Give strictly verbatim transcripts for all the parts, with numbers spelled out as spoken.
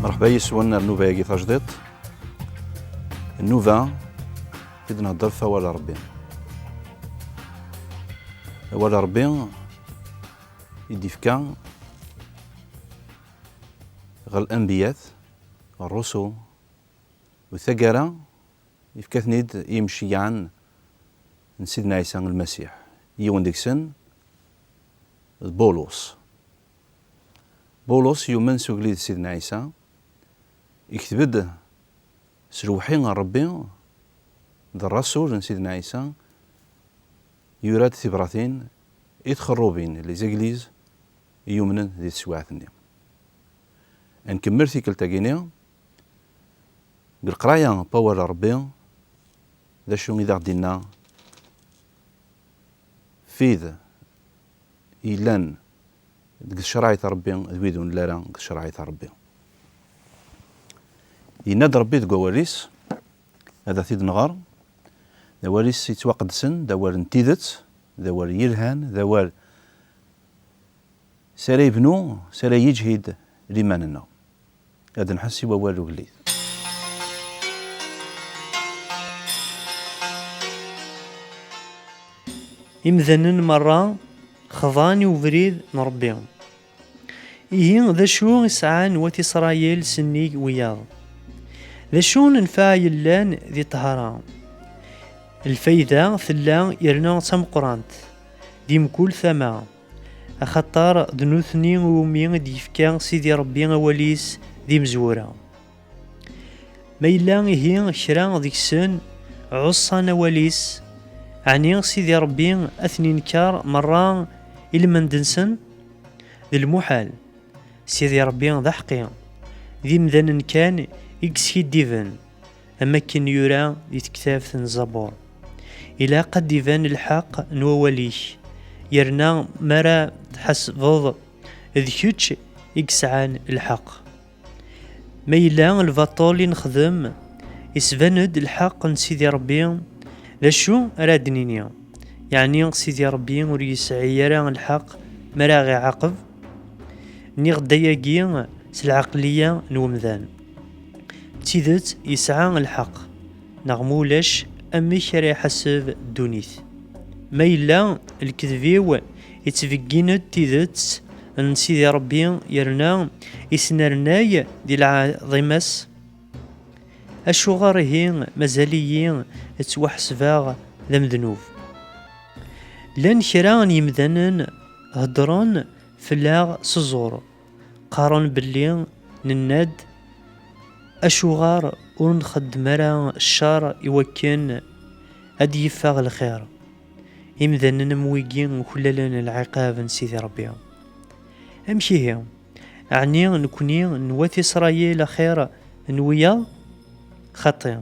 Mṛeḥba yes-wen ar nnuba-agi tajdiṭ. Nnuba i d-nhedder ɣef awal n Ṛebbi. Awal n Ṛebbi i d-ifka ɣer lanbiyat, ɣer ṛṛusul, u taggara yefka-ten-id i yimceyyɛen n Sidna Ɛisa Lmasiḥ. Yiwen deg-sen d Bulus. Bulus yumen s ugellid n Sidna Ɛisa, ikteb-d s lewḥi n Ṛebbi, d ṛṛasul n Sidna Ɛisa, yura-d tibratin i txerrubin, les églises, i yumnen di teswiɛt-nni. Ad nkemmel tikkelt-agi-nni deg leqraya n wawal n Ṛebbi, d acu i d aɣ-d-inna f wid yellan deg tcerɛit n Ṛebbi d wid ur nelli ara deg tcerɛit n Ṛebbi. Yenna-d Ṛebbi deg wawal-is, ad t-id-nɣer, d awal-is yettwaqedsen, d awal n tidet, d awal yelhan, d awal s ara yebnu, s ara yeǧhid liman-nneɣ. Ad nḥess i wawal n ugellid. Imdanen merra xḍan i ubrid n Ṛebbi. Ihi, d acu i sɛan wat Isṛayil sennig wiyaḍ? D acu n nnfeɛ yellan di ṭṭhara? Lfayda tella yerna d tameqqrant di mkul tama. Axaṭer d nutni iwumi i d-yefka Sidi Ṛebbi awal-is d imezwura. Ma yella ihi kra deg-sen ɛuṣan awal-is, ɛni Sidi Ṛebbi ad ten-inker merra i lmend-nsen? D lmuḥal. Sidi Ṛebbi d aḥeqqi, d imdanen kan i yeskiddiben, am akken yura di tektabt n Zabur. Ilaq ad d-iban lḥeqq n wawal-ik, yerna mi ara tḥasbeḍ, d kečč i yesɛan lḥeqq. Ma yella lbaṭel i nexdem, isban-d lḥeqq n Sidi Ṛebbi, d acu ara d-nini? Yeɛni Sidi Ṛebbi ur yesɛi ara lḥeqq mi ara ɣ-iɛaqeb? Nniɣ-d ayagi s lɛeqliya n wemdan. D tidet yesɛa lḥeqq, neɣ ma ulac amek ara iḥaseb ddunit? Ma yella lkedb-iw ittbeggin-d tidet n Sidi Ṛebbi yerna isnernay di lɛaḍima-s, acuɣer ihi mazal-iyi ttwaḥesbeɣ d amednub? Llan kra n yemdanen heddren fell-aɣ s ẓẓur, qqaren belli nenna-d, acuɣer ur nxeddem ara ccer i wakken ad d-yeffeɣ lxir? Imdanen am wigi uklalen lɛiqab n Sidi Ṛebbi. Amek ihi? Ɛni nekni n wat Isṛayil axir n wiyaḍ? Xaṭi.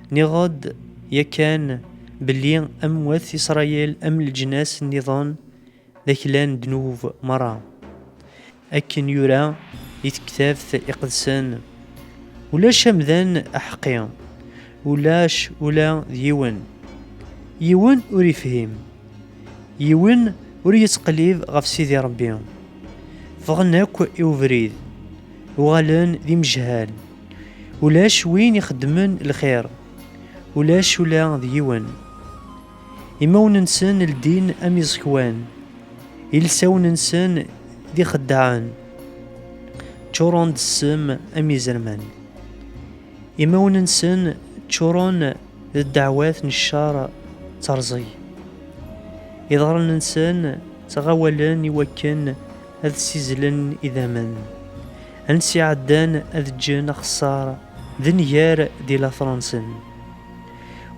Nniɣ-d yakan belli am wat Isṛayil am leǧnas nniḍen d aklan n ddnub merra. Akken yura di tektabt iqedsen, ulac amdan aḥeqqi, ulac ula d yiwen. Yiwen ur ifhim, yiwen ur yettqellib ɣef Sidi Ṛebbi. Ffɣen akk i ubrid, uɣalen d imejhal. Ulac win ixeddmen lxir, ulac ula d yiwen. Imawen-nsen ldin am iẓekwan, ilsawen-nsen d ixeddaɛen, ččuren d ssem am izerman. Imawen-nsen ččuren d ddeɛwat n ccer d terẓeg. Iḍarren-nsen ttɣawalen i wakken ad ssizzlen idammen. Ansi ɛeddan ad ǧǧen axeṣṣar d nnger di later-nsen.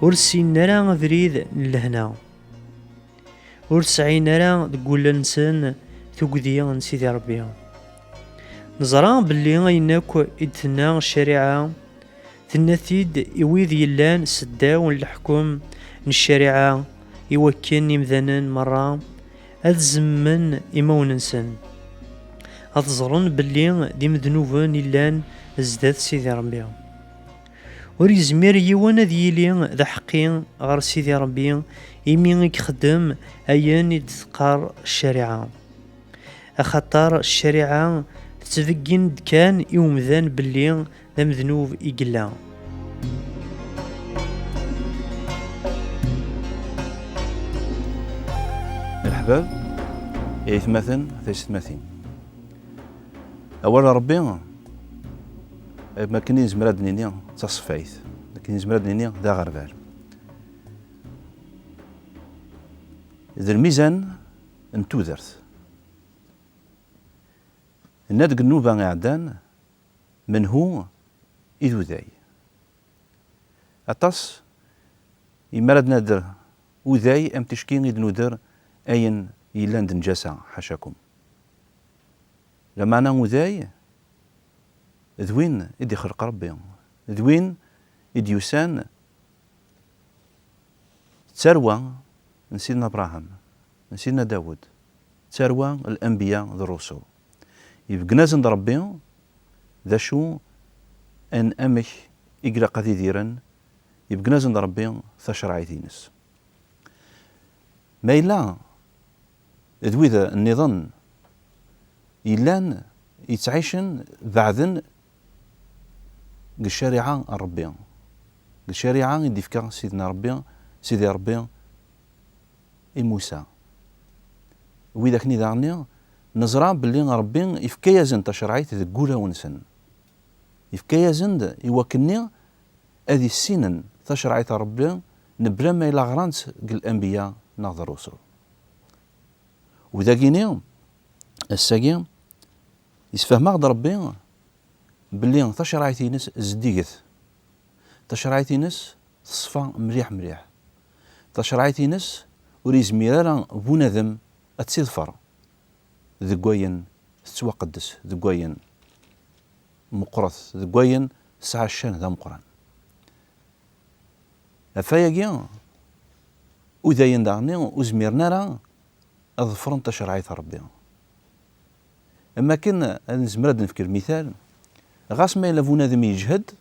Ur ssinen ara abrid n lehna. Ur sɛin ara deg wul-nsen tugdi n Sidi Ṛebbi. Neẓra belli ayen akk i d-tenna ccariɛa, tenna-t-id i wid yellan seddaw n leḥkem n ccariɛa, i wakken imdanen merra ad zemmen imawen-nsen, ad ẓren belli d imednuben i llan zdat Sidi Ṛebbi. Ur yezmir yiwen ad yili d aḥeqqi ɣer Sidi Ṛebbi imi i ixeddem ayen i d-teqqar ccariɛa. Axaṭer ccariɛa Ttbeggin-d kan i umdan belli d amednub i yella. Leḥbab, aytmaten, taysetmatin. Awal n Ṛebbi, am akken i nezmer ad d-nini d taṣeffayt, akken i nezmer ad d-nini d aɣerbal. D lmizan n tudert. Nenna deg nnuba iɛeddan, menhu i d uday. Aṭas imi ara d-nader uday am ticki i d-nuder ayen yellan d nnǧasa, ḥacakum. Lameɛna uday d win i d-ixleq Ṛebbi, d win i d-yusan d tarwa n Sidna Abṛaham, n Sidna Dawed, d tarwa n lanbiya d ṛṛusul. Ibeggen-asen-d Ṛebbi d acu n amek i ilaq ad idiren, ibeggen-asen-d Ṛebbi tacerɛit-ines. Ma yella d wid nniḍen yellan yettɛicen beɛden deg ccariɛa n Ṛebbi, deg ccariɛa i d-ifka Sidna Ṛebbi, Sidi Ṛebbi i Musa. Wid akni daɣen neẓra belli Ṛebbi ifka-yasen tacerɛit deg wulawen-nsen. Ifka-yasen-d i wakken ad issinen tacerɛit n Ṛebbi mebla ma yella ɣran-tt deg lanbiya neɣ d ṛṛusul. U dagini, ass-agi, yessefhem-aɣ-d Ṛebbi belli tacerɛit-ines zeddiget. Tacerɛit-ines teṣfa mliḥ mliḥ. Tacerɛit-ines ur yezmir ara bunadem ad tt-iḍfer deg wayen tettwaqeddes, deg wayen meqqret, deg wayen tesɛa ccan d ameqqran. Ɣef wayagi, udayen daɣen ur zmiren ara ad ḍefren tacerɛit n Ṛebbi. Am wakken ad nezmer ad d-nefk lmital, ɣas ma yella bunadem yeǧhed,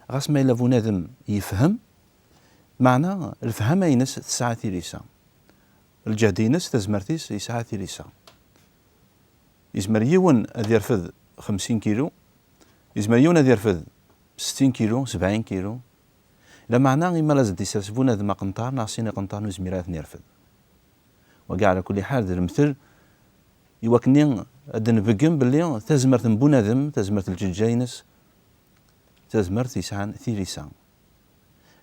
ɣas ma yella bunadem yefhem, meɛna lefhama-ines tesɛa tilisa. Lǧehd-ines, tazmert-is, yesɛa tilisa. Yezmer yiwen ad irfed xemsin kilu, yezmer yiwen ad irfed settin kilu, sebɛin kilu. Lameɛna imi ara s-d-isers bunadem aqenṭar neɣ sin iqenṭaren ur yezmir ara ad ten-irfed. Wagi ɛla kulli ḥal d lemtel i wakken ad d-nbeggem belli tazmert n bunadem, tazmert n lǧeǧǧa-ines, d tazmert yesɛan tilisa.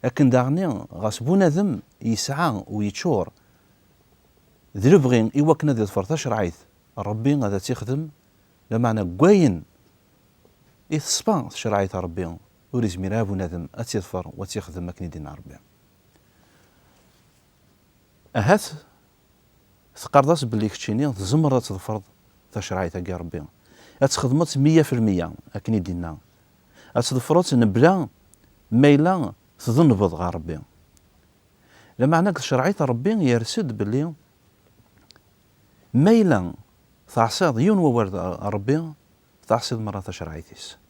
Akken daɣen ɣas bunadem yesɛa u yeččur d lebɣi i wakken ad iḍfer tacerɛit n Ṛebbi ad tt-ixdem, lameɛna deg wayen i teṣfa tcerɛit n Ṛebbi ur izmir ara bunadem ad tt-iḍfer u ad tt-ixdem akken i d-inna Ṛebbi. Ahat teqqareḍ-as belli keččini tzemreḍ ad tḍefreḍ tacerɛit-agi n Ṛebbi, ad txedmeḍ-tt meyya fi lmeyya akken i d-inna, ad tḍefreḍ-tt mebla ma yella tḍenbeḍ ɣer Ṛebbi. Lameɛna deg tcerɛit n Ṛebbi yers-d belli ma yella teɛṣiḍ yiwen wawal n Ṛebbi, teɛṣiḍ merra tacerɛit-is.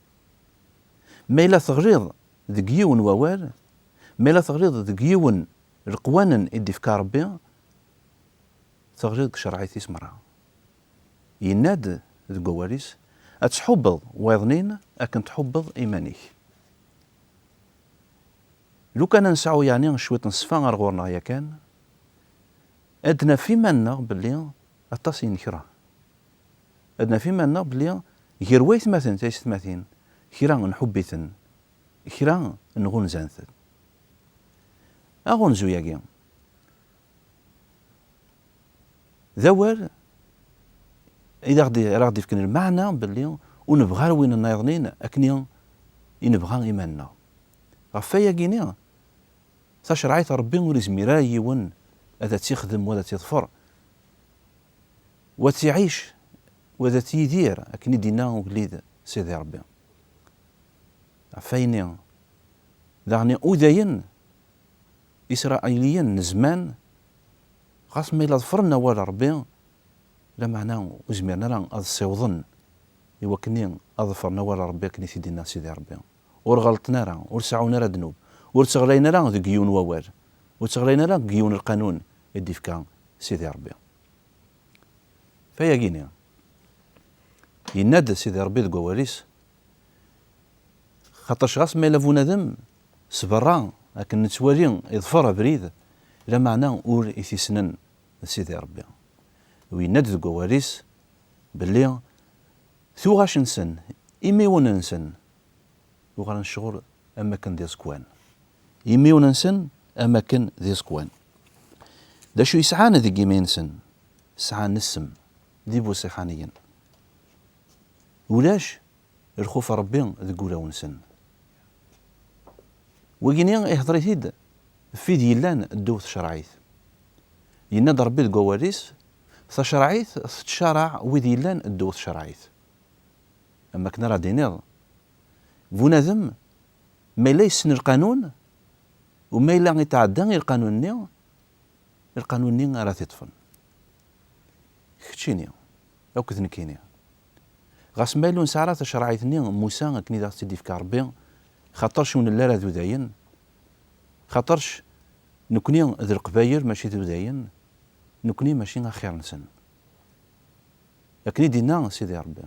Ma yella teɣliḍ deg yiwen wawal, ma yella teɣliḍ deg yiwen leqwanen i d-ifka Ṛebbi, teɣliḍ deg tcerɛit-is merra. Yenna-d deg wawal-is, ad tḥubbeḍ wayeḍnin akken tḥubbeḍ iman-ik. Lukan ad nesɛu yeɛni cwiṭ n ṣṣfa ar ɣur-neɣ yakan, ad naf iman-nneɣ belli aṭas i nekreh. Ad naf iman-nneɣ belli gar waytmaten taysetmatin, kra nḥubb-iten, kra nɣunza-ten. Aɣunzu-agi, d awal i d aɣ-d-, ara ɣ-d-ifken lmeɛna belli ur nebɣi ara win nniḍen akken i nebɣa iman-nneɣ. Ɣef wayagi-ni, tacerɛit n Ṛebbi ur izmir ara yiwen ad tt-ixdem, wa ad tt-iḍfer, wa ad tt-iɛic, wa ad tt-yidir, akken i d-inna ugellid Sidi Ṛebbi. Ɣef wayen-nni, daɣen udayen Isṛayiliyen n zzman, ɣas ma yella ḍefren awal n Ṛebbi, lameɛna ur zmiren ara ad ssiwḍen i wakken ad ḍefren awal n Ṛebbi akken i t-id-inna Sidi Ṛebbi. Ur ɣelṭen ara, ur seɛɛun ara ddnub, ur tteɣlayen ara deg yiwen wawal, ur tteɣlayen ara deg yiwen lqanun i d-ifka Sidi Ṛebbi. Fayagini, Yenna-d Sidi Ṛebbi deg wawal-is, xaṭerc ɣas ma yella bunadem s berra, akken nettwali, iḍfer abrid, lameɛna ur it-issnen d Sidi Ṛebbi. U yenna-d deg wawal-is belli tuɣac-nsen, imiwen-nsen, uɣalen ccɣel am akken d iẓekwan. Imiwen-nsen am akken d iẓekwan. D acu i sɛan deg imi-nsen? Sɛan ssem, d ibuṣiḥaniyen. Ulac lxuf n Ṛebbi deg wulawen-nsen. Wagini ihḍer-it-id f wid yellan ddaw tcerɛit. Yenna-d Ṛebbi deg wawal-is, tacerɛit tettcaraɛ wid yellan ddaw tcerɛit. Am akken ara d-tiniḍ, bunadem ma yella yessen lqanun, u ma yella yetɛedda i lqanun-nni, lqanun-nni ara t-iṭṭfen. Keččini, akked nekkini. Ɣas ma yella ur nesɛi ara tacerɛit-nni n Musa akken i d aɣ-tt-id-ifka Ṛebbi, xaṭerc ur nelli ara d udayen, xaṭerc nekni d Leqbayel mačči d udayen, nekni mačči axir-nsen. Akken i d-inna Sidi Ṛebbi.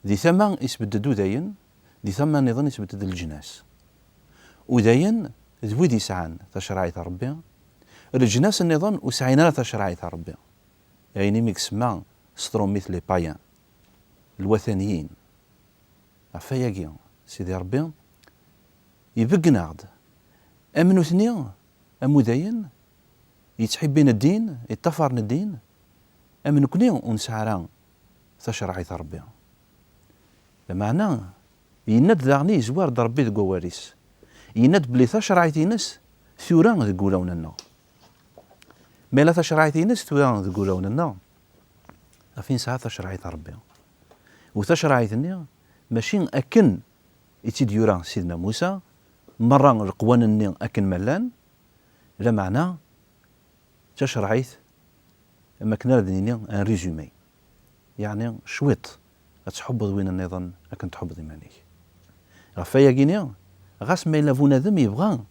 Di tama isbedd-d udayen, di tama nniḍen isbedd-d leǧnas. Udayen d wid yesɛan tacerɛit n Ṛebbi, leǧnas nniḍen ur sɛin ara tacerɛit n Ṛebbi. Ayen imi isemma s trumit les païens, lwataniyin. Ɣef wayagi, Sidi Ṛebbi ibeggen-aɣ-d am nutni, am udayen, yettḥibbin ddin, yeṭṭafaren ddin, am nekni ur nesɛi ara tacerɛit n Ṛebbi. Lameɛna, yenna-d daɣen yezwar-d Ṛebbi deg wawal-is. Yenna-d belli tacerɛit-ines tura deg wulawen-nneɣ. Ma yella tacerɛit-ines tura deg wulawen-nneɣ, ɣef i nesɛa tacerɛit n Ṛebbi. U tacerɛit-nni, mačči akken i tt-id-yura Sidna Musa, merra leqwanen-nni akken ma llan, lameɛna d tacerɛit, am akken ara d-nini, un résumé. Yeɛni, cwiṭ, ad tḥubbeḍ win nniḍen akken tḥubbeḍ iman-ik. Ɣef wayagi-ni, ɣas ma yella bunadem yebɣa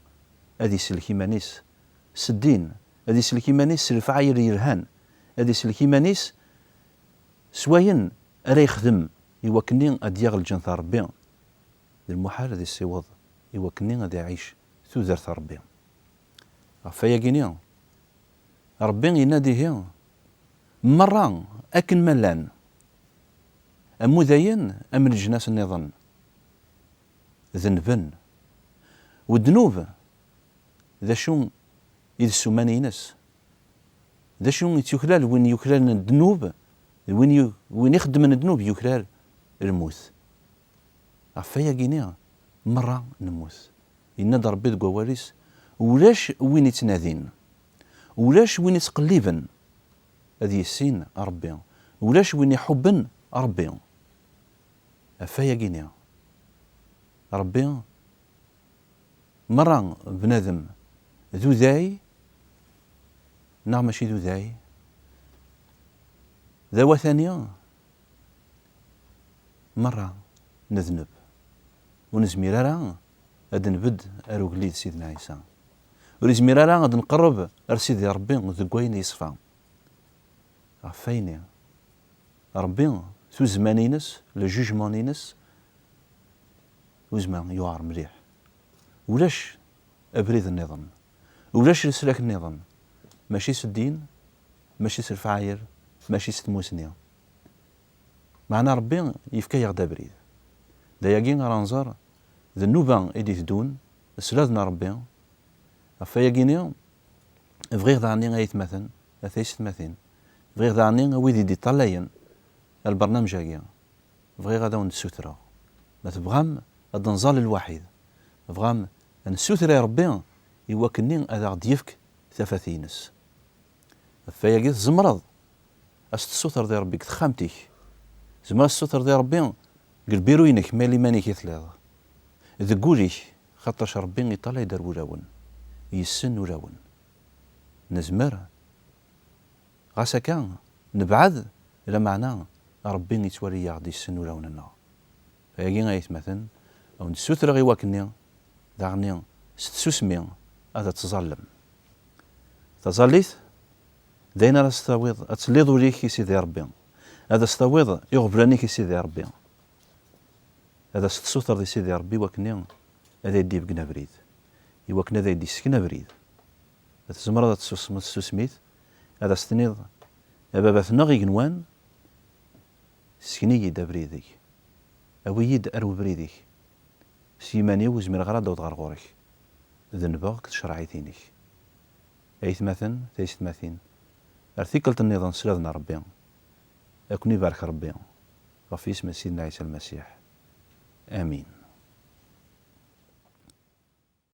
ad isellek iman-is s ddin, ad isellek iman-is s lefɛayel yelhan, ad isellek iman-is s wayen ara yexdem i wakken ad d-yaɣ lǧennet n Ṛebbi, d lmuḥal ad issiweḍ i wakken ad iɛic tudert n Ṛebbi. Ɣef wayagi-ni, Ṛebbi yenna-d ihi, merra akken ma llan, am udayen, am leǧnas nniḍen, denben. U ddnub, d acu i d ssuma-ines? D acu i tt-yuklal? Win yuklalen ddnub, d win yu-, win ixeddmen ddnub yuklal lmut. Ɣef wayagi-ni, merra nemmut. Yenna-d Ṛebbi deg wawal-is, ulac win ittnadin, ulac win ittqelliben ad yissin Ṛebbi, ulac win iḥubben Ṛebbi. Ɣef wayagi-ni, Ṛebbi, merra bnadem d uday neɣ mačči d uday, d awatani, merra nedneb. Ur nezmir ara ad nbedd ar ugellid Sidna Ɛisa. Ur izmir ara ad nqerreb ar Sidi Ṛebbi deg wayen yeṣfa. Ɣef wayni, Ṛebbi, tuzzma-ines, le jugement-ines, uzma yuɛer mliḥ. Ulac abrid nniḍen, ulac leslak nniḍen, mačči s ddin, mačči s lefɛayel, mačči s tmusni. Meɛna Ṛebbi yefka-yaɣ-d abrid. D ayagi ara nẓer d nnuba i d-iteddun, slad n Ṛebbi. Ɣef wayagi-ni, bɣiɣ daɣen ay aytmaten, a taysetmatin, bɣiɣ daɣen a wid i d-iṭṭalayen ar lbernamej-agi, bɣiɣ ad awen-d-ssutreɣ. Ma tebɣam ad nẓall lwaḥid, tebɣam ad nessuter i Ṛebbi i wakken ad aɣ-d-yefk tafat-ines. Ɣef wayagi tzemreḍ ad s-tessutreḍ i Ṛebbi deg texxamt-ik. Tzemreḍ ad tessutreḍ i Ṛebbi deg lbiru-inek, ma yella iman-ik i telliḍ. Deg wul-ik, xaṭerc Ṛebbi iṭṭalay-d ar wulawen, yessen ulawen. Nezmer, ɣas akka, nebɛed, lameɛna Ṛebbi ittwali-yaɣ-d, yessen ulawen-nneɣ. Ayagi ay atmaten, ad wen-d-ssutreɣ i wakken-nni, daɣen s tsusmi ad tettẓallem. Taẓallit, d ayen ara s-tawiḍ ad telliḍ ul-ik i Sidi Ṛebbi. Ad as-tawiḍ iɣeblan-ik i Sidi Ṛebbi. Ad as-tessutreḍ i Sidi Ṛebbi i wakken ad ay-d-ibeggen abrid, i wakken ad ay-d-issken abrid. Tzemreḍ ad tessusmeḍ s tsusmit, ad as-tiniḍ: "A baba-tneɣ igenwan, ssken-iyi-d abrid-ik, awi-yi-d ar ubrid-ik. S yiman-iw ur zmireɣ ara ad d-awḍeɣ ɣer ɣur-k. Denbeɣ deg tcerɛit-inek." Aytmaten, taysetmatin, ar tikkelt nniḍen s laden n Ṛebbi, ad ken-ibarek Ṛebbi ɣef yisem n Sidna Ɛisa Lmasiḥ. Amin.